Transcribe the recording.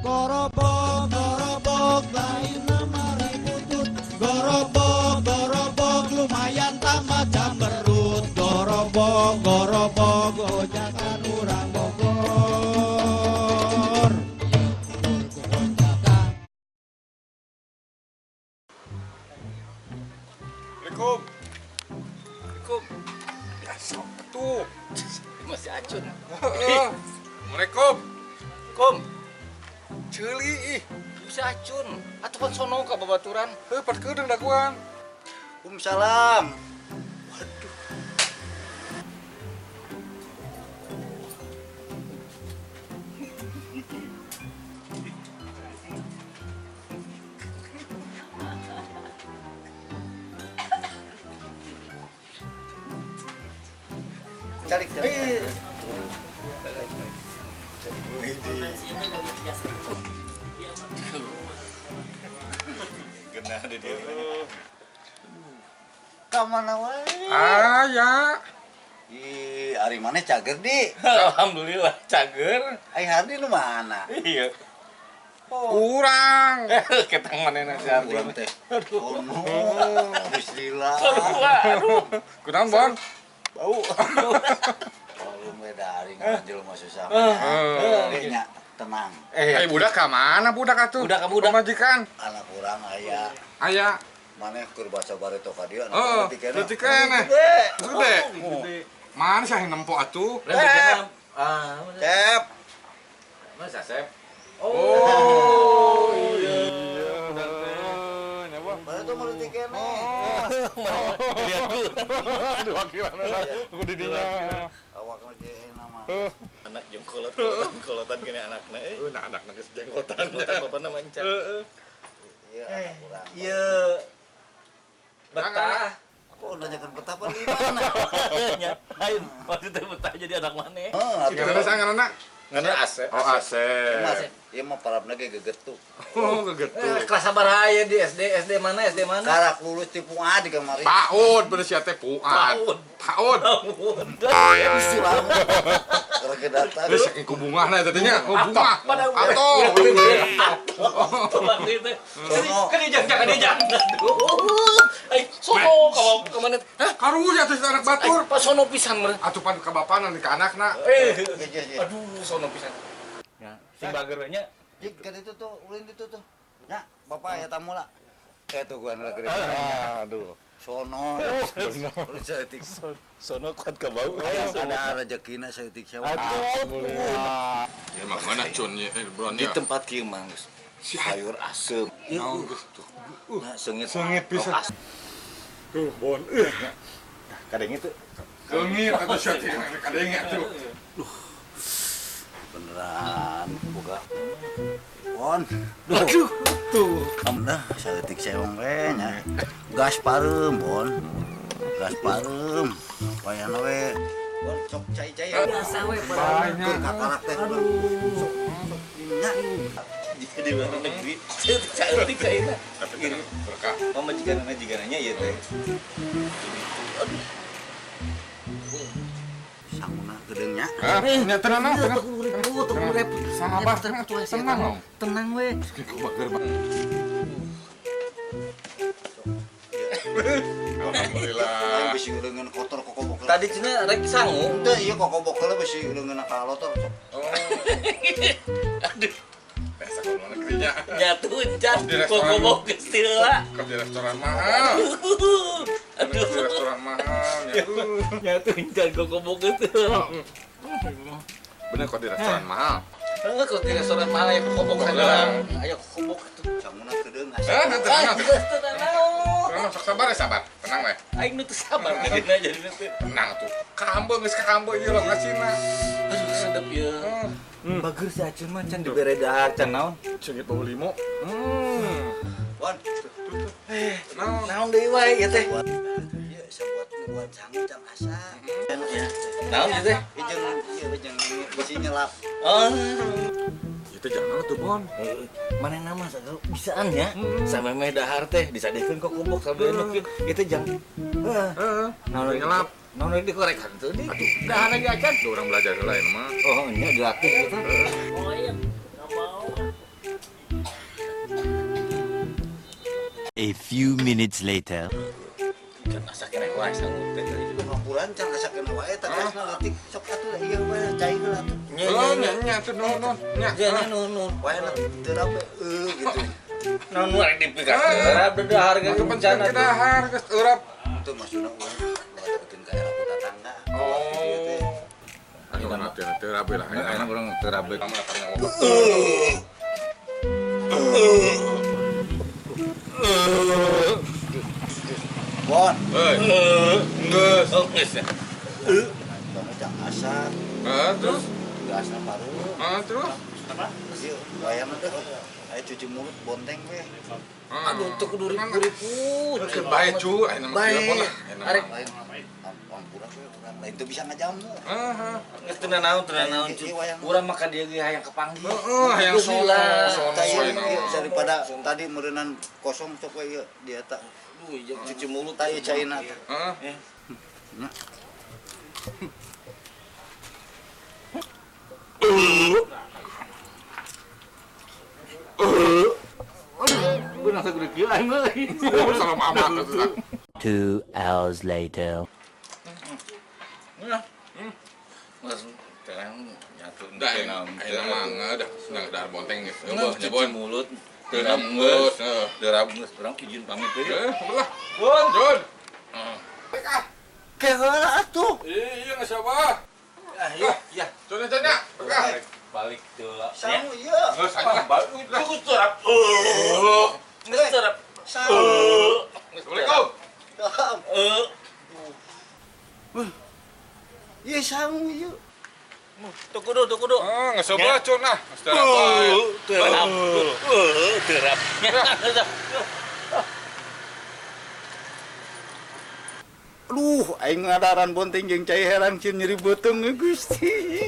Gorobok, gorobok, lain nama ributut. Gorobok, gorobok, lumayan tambah jamberut. Gorobok, gorobok, gojakan urang Bogor. Gojakan. Assalamualaikum. Assalamualaikum. Ya sok tuh. Masih acun. Assalamualaikum. Kum. Ceuli ih. Bisa acun. Atuh pan sono ka babaturan. Heuh, pat kedeung daguan. Waalaikumsalam. Waduh. Cari, cari. Genah di dia. Ka mana wae? Ah ya. Ih, ari maneh cager di. Alhamdulillah cager. Ai Hardi nu mana? Iya. Kurang. Ketang manehna si Hardi. Urang teh. Aduh. Oh no. Bismillah. Aduh. Kunaon, Bon? Bau. Kalau beda ari ngaranjel mah susah. Eh. Nya tenang. Eh, budak ka mana budak atuh? Budak ka budak. Pamajikan. Anak urang aya. Aya. Maneh keur basa bareto ka dieu anak Heeh, leutik keneh. leutik keneh. Gede. Gede. Mana sih yang nempo atuh? Ah, Cep. masa Sep? Oh, iya. Nyawa. Bareto mah leutik keneh. Lihat dulu. Diwakilan aku di dinya. Awak mah jeung nama. Anak jeung kolot, kolotan kene anakna euy. Nah, anak geus jenggotan. Jenggotan bapana manca. Heeh. Iya anak urang. Iya. Betah. Kok nanyakeun betah apa di mana? Nya, lain maksudnya betah jadi anak maneh. Heeh, atuh. Ngaranna saha ngaranna? Ngaranna Asep. Oh, Asep. Mas, ieu mah parabna ge gegetuk. Oh, gegetuk. Kelas sabaraha aya di SD? SD mana? SD mana? Karak lulus ti Fuad di kamari. PAUD bener sia teh PUAD. PAUD. PAUD. Silang. Karek datang. Geus saking ku bungahna eta teh nya. Oh, bunga. Pada Atuh. Waktu itu. Kan dia jangan dia jangan. Aduh. Ai sono ka mana? Hah? Karunya atuh si anak batur. Pas sono pisan meureun. Atuh pan ka bapana ka anakna. Eh. Iya, iya. Aduh, sono pisan. Ya, sing bager nya. Jik kan itu tuh, ulin itu tuh. Ya, bapak ya tamu lah. Eh tuh gua negeri. Aduh. Sono. Ulin saeutik. Sono kuat ka bau. Ada rezekina saeutik siapa. Alhamdulillah. Ya mah mana cun ya, bron Di ya. tempat kieu mah geus. Sayur asem. Naon geus tuh. Nah, seungit. Seungit pisan. Tuh, bon. Kadang itu Seungit atuh sia teh kadenge atuh. Beneran buka. Bon. Duh. Tuh. Dah saeutik sewong we nya. Gas pareum, Bon. Gas pareum. Wayahna we. Bon, sok cai-cai. Biasa we Banyak. Keur kakarak teh. Aduh. Sok sok nya. Di luar negeri. Saeutik caina. Tapi tenang, berkah. Pamajikanna jigananya ieu teh. Aduh. Sanguna geudeung nya. Ah, nya tenang, tenang. Sabar, tenang, tenang. Tenang we. Bager banget. Alhamdulillah. Aing bisi leungeun kotor kokobok. Tadi cenah rek sangu. Teu ieu kokobok heula bisi leungeun kalotor sok. Oh, Aduh, biasa kalau luar negerinya. jatuh jan Di restoran. kokobok geus heula. Kok di restoran mahal. Aduh. Di restoran mahal. Ya. Jatuh jan kokobok geus heula. Bener kok di restoran mahal. Heeh, kalau di restoran mahal aya kokobok Heula. Aya kokobok tuh. Sanguna geudeung Eh, asa. tenang, tenang. Geus tenang. Tenang, sok sabar ya sabar. Tenang we. Aing nu teu sabar jadina jadi teh. Tenang tuh. Kambe geus kambe ieu lah ngasina. Aduh, sedep ya. Bager si Acun mah can dibere dahar can naon. Cengit bau limo. Bon. Naon? Naon deui wae ieu teh? Ieu sabuat buat sangu jang asa. Naon ieu teh? Ieu jeung ieu jeung bisi nyelap. Oh. Itu jangan tuh, Bon. Mana nama sagala bisaan ya. Samemeh dahar teh disadehkeun kokobok sabeuneuk kieu. Ieu teh jang. Heeh. Heeh. Naon Nyelap. Naon dikorekan tuh di. Dahar lagi acan. Tuh orang belajar heula ieu mah. Oh, nya dilatih gitu. Oh iya, nggak mau. A few minutes later. Kan asa keneh wae sanggup teh tadi juga. Ngampuran can asa keneh wae tah gasna leutik sok atuh ieu we cai heula atuh. Nya Oh, nya nya nya tuh nuhun nuhun. Nya. nya nya nuhun nuhun. Wae lah teu rape gitu. Naon nu rek dipikakeun dahar ge Maka penting bencana ke dahar geus eurap. Itu maksudna urang ngaturkeun ka era ku tatangga. Oh. Ayo nanti nanti rapi lah. Ayeuna urang teu rabe. Kamu akan ngomong. Bon, Hei. Geus. Oh, geus ya. kamu can asa Heeh, terus? gasna pareum. Heeh, terus? Ieu wayahna teh aya cuci mulut bonteng we. Aduh, teu kudu ribu-ribu. Ke bae cu, ayeuna mah Bae. kieu pun lah. Ayeuna mah. Arek. Lain ampura we urang lain teu bisa ngajamu. Heeh. Geus teu nanaon, teu nanaon cu. Urang mah ka dieu ge hayang kapanggih. Heeh, hayang Geus sono, lah. sono Tah ieu ayeuna ieu mah. daripada tadi meureunnan kosong sok we ieu dia eta. Duh, jeung cuci mulut Tah ieu caina teh. Heeh. Nya. Beunang sagede kieu aing euy. Oh, salam amat atuh tah. 2 hours later. Nah. Geus terang nyatu Dah, ayeuna mah dah, senang dahar bonteng geus. Eueuh, nya cuci bon. mulut. Teu geus, heeh. Teu rabe geus urang izin pamit deui. Eh, belah. Bon. Jun. Ke heula atuh. Iya, geus siapa? Ah, iya, iya. Cun cun nya. Bekah. Balik tuh lah. Sangu ieu. Geus aja balik lah. Cukup terap. Geus terap. Sangu. Assalamualaikum. Eh. Ieu sangu ieu. Tuh kudu, tuh kudu. Ah, geus coba cun ah. Geus teu rapi. Terap. Terap. Aduh, aing ngadaran bonteng jeung cai herang cieun nyeri beuteung Gusti.